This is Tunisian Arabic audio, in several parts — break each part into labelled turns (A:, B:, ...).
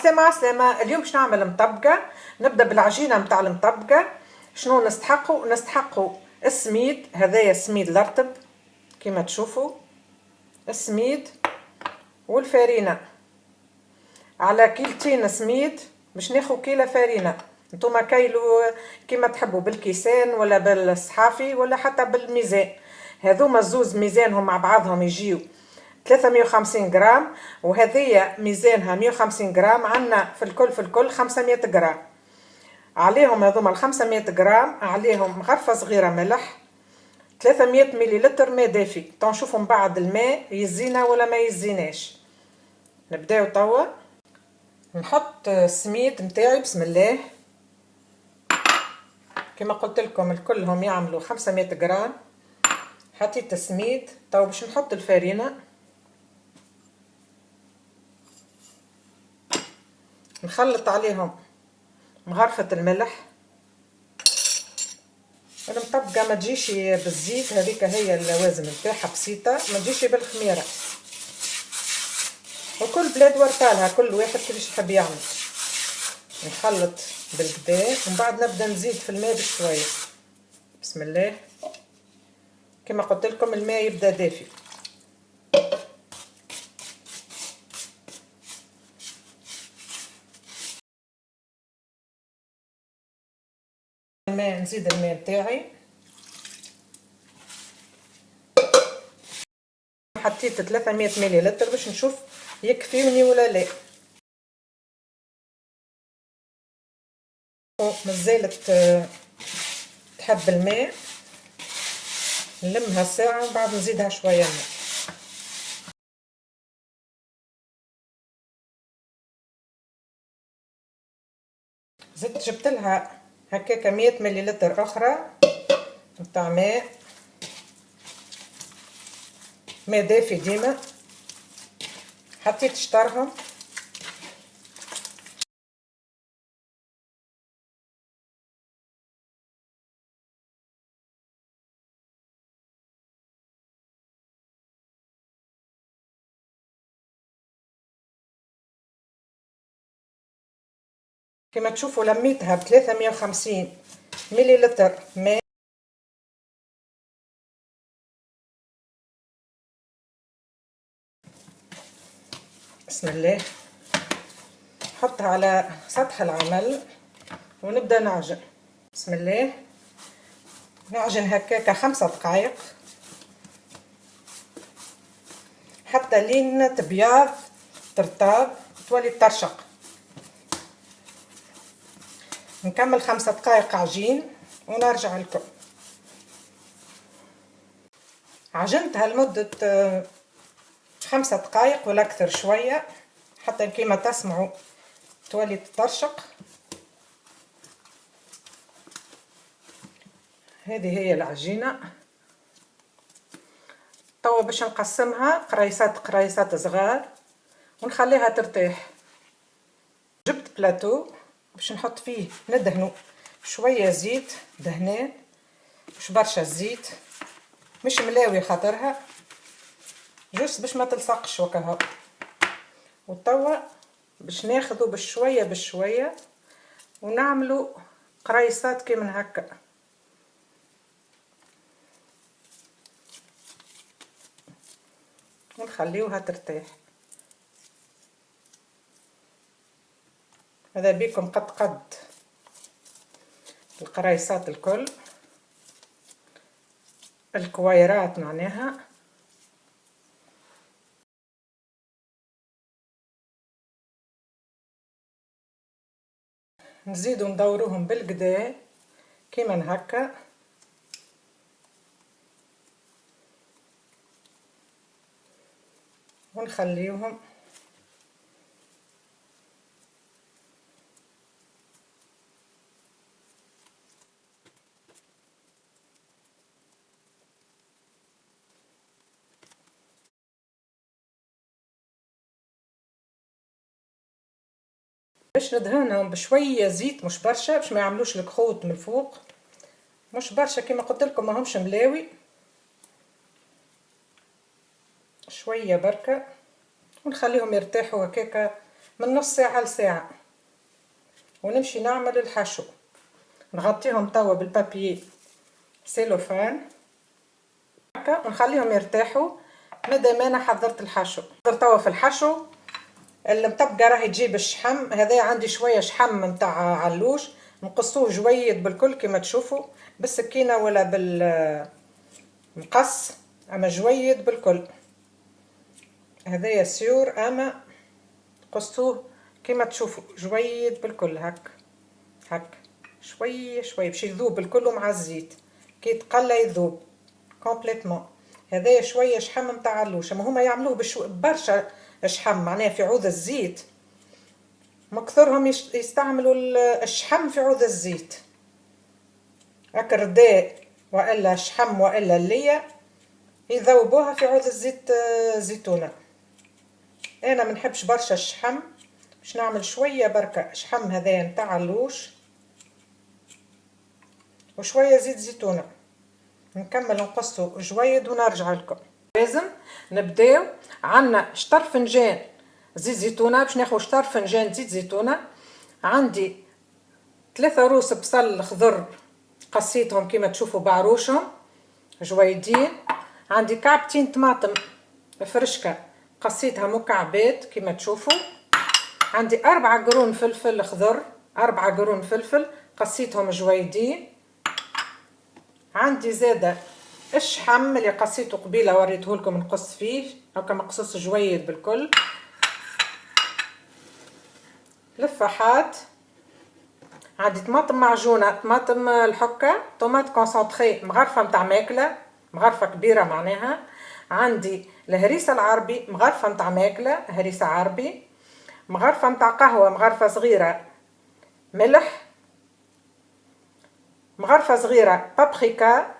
A: عسلامة عسلامة. اليوم باش نعمل مطبقة. نبدا بالعجينة متاع المطبقة. شنو نستحقو؟ نستحقو السميد، هذايا السميد الارطب كما تشوفوا، السميد والفارينة. على كيلتين سميد باش ناخو كيلة فارينة. نتوما كيلو كيما تحبوا، بالكيسان ولا بالصحافي ولا حتى بالميزان. هذوما الزوز ميزانهم مع بعضهم يجيو 350 غرام، وهذية ميزانها 150 غرام. عندنا في الكل 500 غرام. عليهم هذوما ال 500 غرام عليهم غرفة صغيرة ملح، 300 مليلتر ماء دافي. تو نشوفوا من بعد الماء يزينا ولا ما يزيناش. نبداو توا. نحط السميد نتاعي، بسم الله. كما قلت لكم الكلهم يعملوا 500 غرام. حطيت السميد، تو باش نحط الفارينة، نخلط عليهم مغرفة الملح. المطبقة ما تجيش بالزيت، هذيك هي اللوازم نتاعها بسيطة، ما تجيش بالخميرة. وكل بلاد ورطالها، كل واحد كيفاش يحب يعمل. نخلط بالكدا ومن بعد نبدا نزيد في الماء بشوية. بسم الله. كما قلت لكم الماء يبدا دافي. الماء نزيد الماء تاعي. حطيت 300 مليلتر باش نشوف يكفيوني ولا لا. مازالت تحب الماء، نلمها ساعة ومن بعد نزيدها شوية ماء. زدت جبت لها هكاكا 100 مليلتر أخرى نتاع ماء، ماء دافي ديما. حطيت شطرهم. كما تشوفوا لميتها ب 350 مليلتر ماء. بسم الله. نحطها على سطح العمل ونبدا نعجن. بسم الله. نعجن هكاكا 5 دقائق حتى لين تبيض ترطاب تولي ترشق. نكمل 5 دقائق عجين ونرجع لكم. عجنتها لمدة 5 دقائق ولا أكثر شوية حتى كيما تسمعوا تولي تطرشق. هذه هي العجينة. توا باش نقسمها قريصات قريصات صغار ونخليها ترتاح. جبت بلاتو باش نحط فيه، ندهنو شوية زيت دهنان، مش برشا زيت، مش ملاوي خاطرها، juste باش ما تلصقش وكهو. وتوا باش ناخذو بشوية بشوية ونعملو قريصات كيما هكا. ونخليوها ترتاح. هذا بيكم قد قد القريصات الكل، الكويرات معناها. نزيدو ندوروهم بالقدا كيما هكا. ونخليوهم باش ندهنهم بشوية زيت، مش برشا باش ما يعملوش الكخوت من الفوق، مش برشا كما قلت لكم ماهمش ملاوي، شوية بركة. ونخليهم يرتاحوا هكاكا من نص ساعة لساعة، ونمشي نعمل الحشو. نغطيهم توا بال papier cellophane هكا ونخليهم يرتاحوا مادام انا حضرت الحشو. حضرت توا في الحشو. المطبقة راهي تجيب الشحم، هذا عندي شوية شحم نتاع علوش نقصوه جويد بالكل كما تشوفوا بالسكينة ولا بالمقص، اما جويد بالكل. هذايا sûr اما قصوه كما تشوفوا جويد بالكل هك هك شوية شوية باش يذوب الكل مع الزيت، كي يتقلى يذوب complètement. هذايا شوية شحم نتاع علوش، اما هما يعملوه برشا شحم، معناها في عوض الزيت مكثرهم يستعملوا الشحم في عوض الزيت. هكا الرداء والا الشحم والا اللية يذوبوها في عوض الزيت زيتونه. انا ما نحبش برشا الشحم، باش نعمل شوية بركة شحم هذايا نتاع علوش وشوية زيت زيتونه. نكمل نقصو جويد ونرجع لكم. لازم نبداو. عندنا شطر فنجان زيت زيتونه، باش ناخذ شطر فنجان زيت زيتونه. عندي 3 روس بصل خضر قصيتهم كيما تشوفوا بعروشهم جويدين. عندي كعبتين طماطم فرشكه قصيتها مكعبات كيما تشوفوا. عندي 4 قرون فلفل خضر، 4 قرون فلفل قصيتهم جويدين. عندي زاده الشحم اللي قصيته قبيلة وريته لكم نقص فيه هكا مقصوص جويد بالكل. الفاحات. عندي طماطم معجونه، طماطم الحكة، tomate concentrée مغرفه نتاع ماكله، مغرفه كبيرة معناها. عندي الهريسه العربي مغرفه نتاع ماكله، هريسه عربي. مغرفه نتاع قهوة، مغرفه صغيرة ملح، مغرفه صغيرة بابريكا،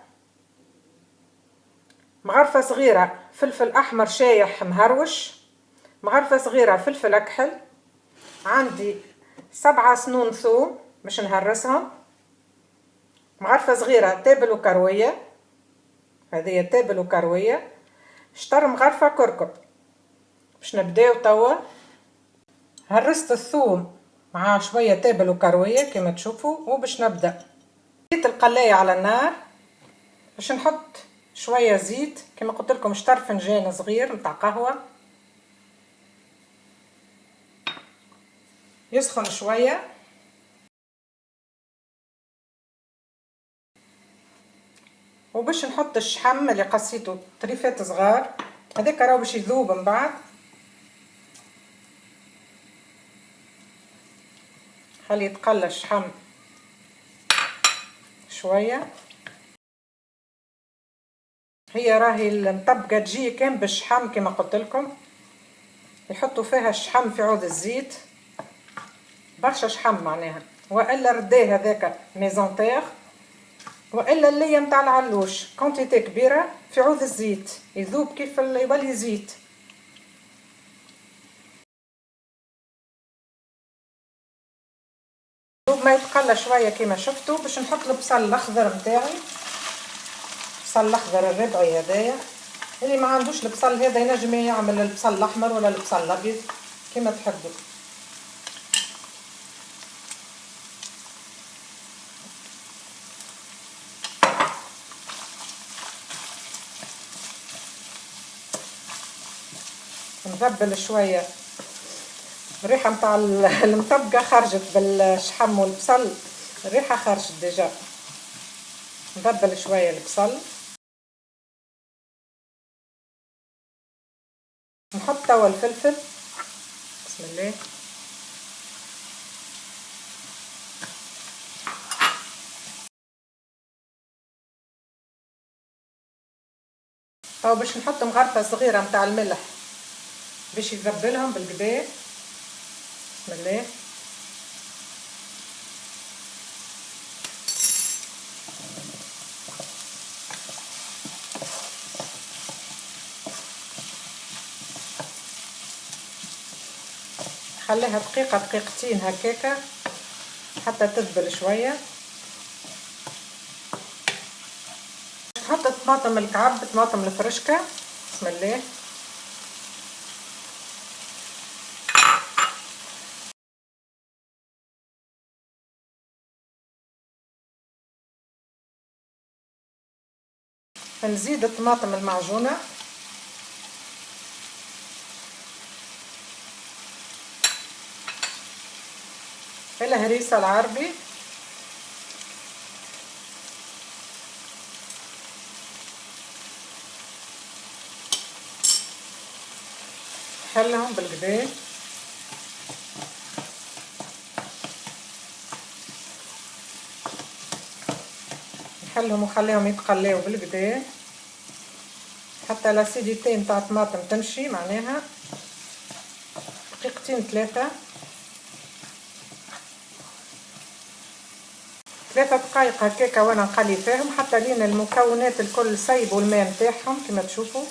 A: مغرفه صغيرة فلفل احمر شايح مهروش، مغرفه صغيرة فلفل اكحل. عندي 7 سنون ثوم باش نهرسهم، مغرفه صغيرة تابل وكرويه، هذه تابل وكرويه، شطر مغرفه كركم. باش نبداو توا. هرست الثوم مع شوية تابل وكرويه كما تشوفوا، وباش نبدا. حطيت القلايه على النار باش نحط شوية زيت كما قلت لكم، شطر فنجان صغير نتاع قهوة، يسخن شوية. وباش نحط الشحم اللي قصيته طريفات صغار، هذاك راهو باش يذوب من بعد. خلي يتقلى الشحم شوية. هي راهي المطبقة تجي كان بالشحم كما قلت لكم، يحطوا فيها الشحم في عوض الزيت، برشا شحم معناها، والا رداه هذاك maison terre، والا الليه نتاع العلوش quantité كبيرة في عوض الزيت، يذوب كيف يولي زيت. دوب ما يتقلى شوية كما شفتوا باش نحط البصل الاخضر نتاعي، البصل الاخضر الربعي هذايا. اللي ما عندوش البصل هذا ينجم يعمل البصل الاحمر ولا البصل الابيض كما تحبوا. نذبل شوية، الريحة نتاع المطبقة خرجت بالشحم والبصل، الريحة خرجت déjà. نذبل شوية البصل، نحط توا الفلفل، بسم الله. توا باش نحط مغرفه صغيرة نتاع الملح باش يذبلهم بالكدا، بسم الله. خليها دقيقة دقيقتين هكاكا حتى تذبل شوية. نحط الطماطم الكعب، طماطم الفرشكة، بسم الله. نزيد الطماطم المعجونه، الهريسه العربي، نحلهم بالقدا. نحلهم وخليهم يتقلاو بالقدا حتى l'acidité نتاع الطماطم تمشي، معناها دقيقتين ثلاثة، 3 دقائق هكاكا وانا نقلي فيهم حتى لين المكونات الكل سيبوا الماء نتاعهم كما تشوفوا.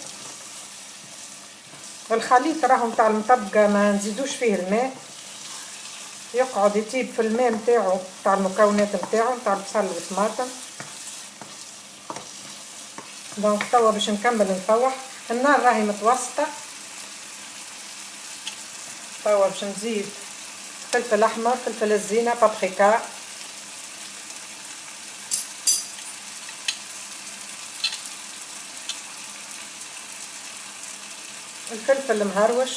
A: الخليط راهو نتاع المطبقة ما نزيدوش فيه الماء، يقعد يطيب في الماء نتاعو نتاع المكونات نتاعو نتاع البصل والطماطم. donc توا باش نكمل نفوح، النار راهي متوسطة. توا باش نزيد فلفل احمر، فلفل الزينة، بابريكا، الفلفل المهروش،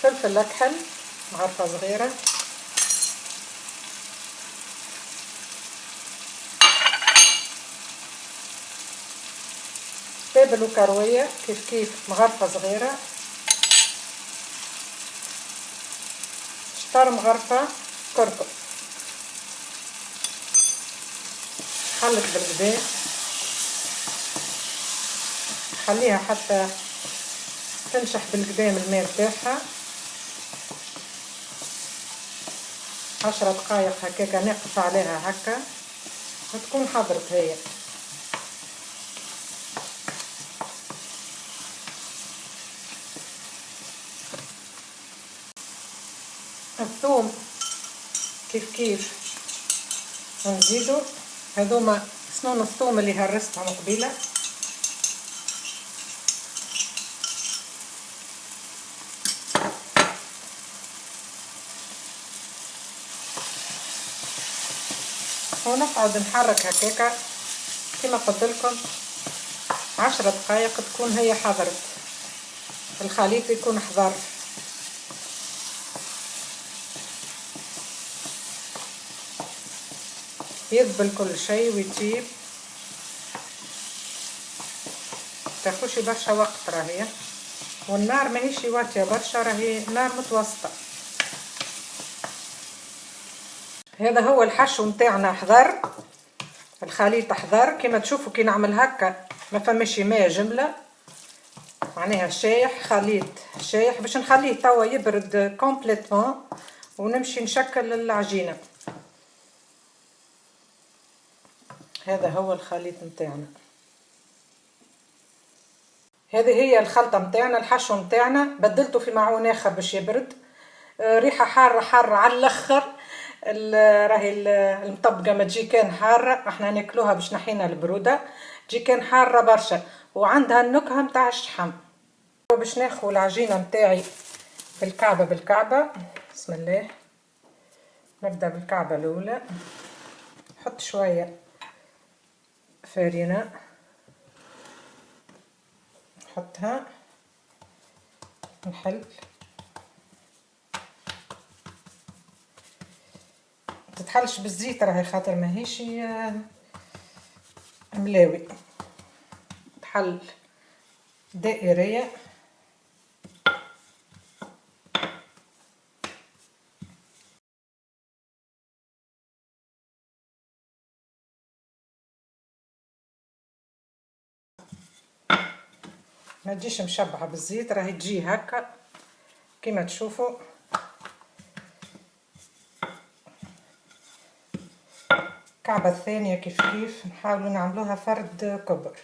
A: فلفل اكحل معرفة صغيرة، تابل وكروية كيف كيف مغرفة صغيرة، شطر مغرفة كركم. خلط بالقدا، خليها حتى تنشح بالقدا من الماء نتاعها 10 دقائق هكاكا، نقف عليها هكا وتكون حضرت هي. الثوم كيف كيف نزيدو، هذوما سنون الثوم اللي هرستهم قبيلة. ونقعد نحرك هكاكا كما قلت لكم 10 دقائق تكون هي حضرت، الخليط يكون حضر. يذبل كل شيء ويطيب، تاخوش برشا وقت راهي، والنار ماهيش واطية برشا، راهي نار متوسطه. هذا هو الحشو نتاعنا حضر، الخليط حضر كما تشوفوا. كي نعمل هكا ما فماش ماء جملة، معناها شايح، خليط شايح. باش نخليه توا يبرد complètement ونمشي نشكل العجينة. هذا هو الخليط نتاعنا، هذه هي الخلطة نتاعنا، الحشو نتاعنا. بدلته في معون اخر باش يبرد. ريحه حارة حارة على الاخر، راهي المطبقة ما تجي كان حارة، احنا ناكلوها باش نحينا البرودة، تجي كان حارة برشا وعندها النكهة نتاع الشحم. باش ناخذ العجينة نتاعي بالكعبة بالكعبة، بسم الله. نبدا بالكعبة الاولى، نحط شوية فرينه، نحطها، نحل، تتحلش بالزيت راهي خاطر ماهيش ملاوي، تحل دائريه. ما تجيش مشبعة بالزيت، راهي تجي هكا كما تشوفوا. الكعبة الثانية كيف كيف نحاولوا نعملوها فرد كبر،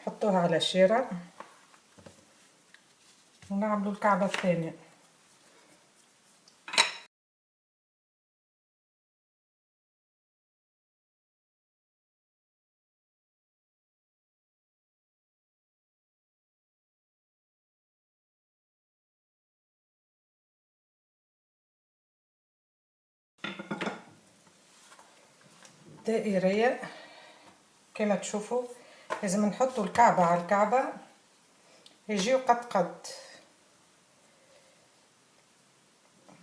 A: نحطوها على شيرة ونعملوا الكعبة الثانية. دائرية كما تشوفوا. لازم نحطوا الكعبة على الكعبة يجيو قد قد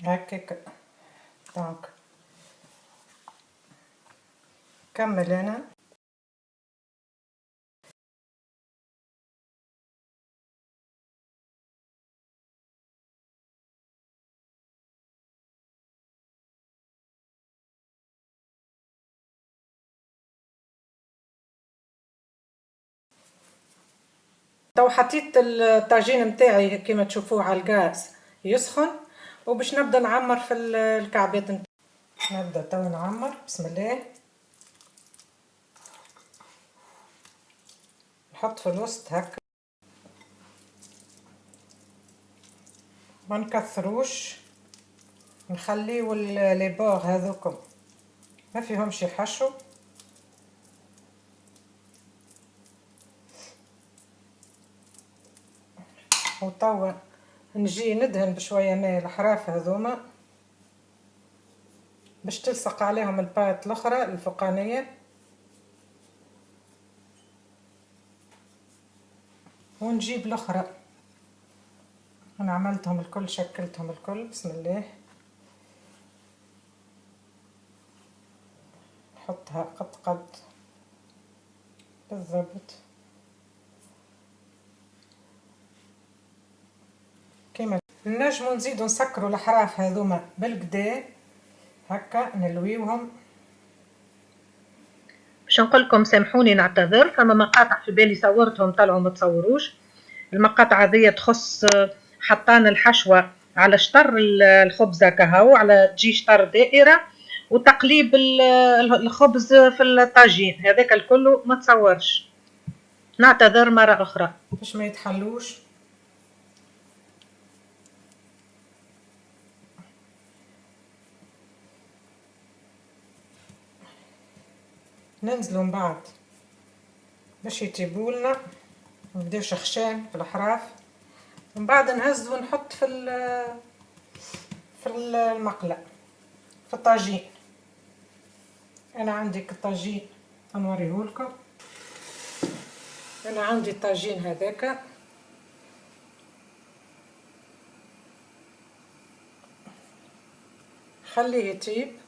A: هكاك. donc كمل انا. تو حطيت الطاجين نتاعي كما تشوفوه على الغاز يسخن، وباش نبدا نعمر في الكعبات نتاعي. نبدا تو نعمر، بسم الله. نحط في الوسط هكا، ما نكثروش، نخليو les bords هذوكم ما فيهمش حشو. وتوا نجي ندهن بشوية ماء الحراف هذوما باش تلصق عليهم ال pâte الاخرى الفوقانيه، ونجيب الاخرى. انا عملتهم الكل، شكلتهم الكل، بسم الله. نحطها قد قد بالضبط كيما نجمو. نزيدو نسكرو الحراف هذوما بالقدا هكا، نلويوهم.
B: باش نقول لكم سامحوني نعتذر، فما مقاطع في بالي صورتهم طلعوا ما تصوروش. المقاطع هذيا تخص حطان الحشوة على شطر الخبزة كهو، على تجي شطر دائرة، وتقليب الخبز في الطاجين، هذاك الكل ما تصورش. نعتذر مرة أخرى
A: باش ما يتحلوش. ننزلوا من بعد باش يطيبولنا، نبداوش خشان في الحراف. من بعد نهز ونحط في المقله في الطاجين. انا عندي الطاجين نوريهولكم، انا عندي الطاجين هذاك. خليه يطيب.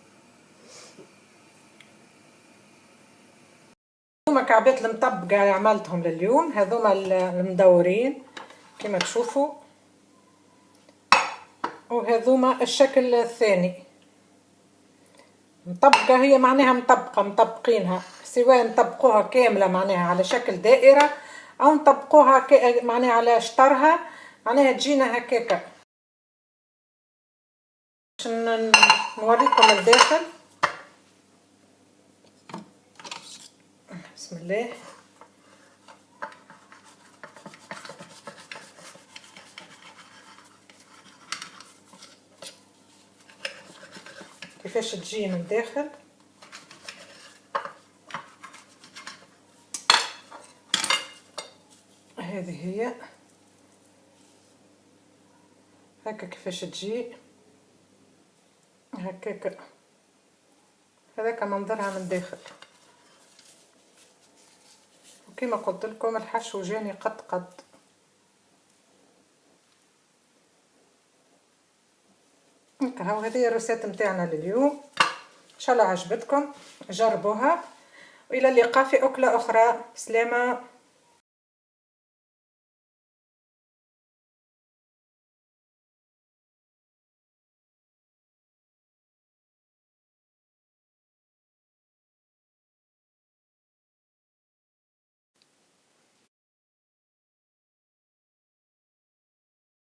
A: هذوما كعبات المطبقة اللي عملتهم لليوم، هذوما المدورين كما تشوفوا، وهذوما الشكل الثاني. مطبقة هي معناها مطبقة، مطبقينها سواء نطبقوها كاملة معناها على شكل دائرة، أو نطبقوها معناها على شطرها، معناها تجينا هكاكا. باش نوريكم الداخل، بسم الله. كيفاش تجي من الداخل. هذه هي هكا كيفاش تجي هكاك، هذاك منظرها من الداخل. وكما قلت لكم الحشو جاني قد قد. هكا هاو هذه الروسات نتاعنا لليوم، ان شاء الله عجبتكم، جربوها، والى اللقاء في اكله اخرى. سلامه.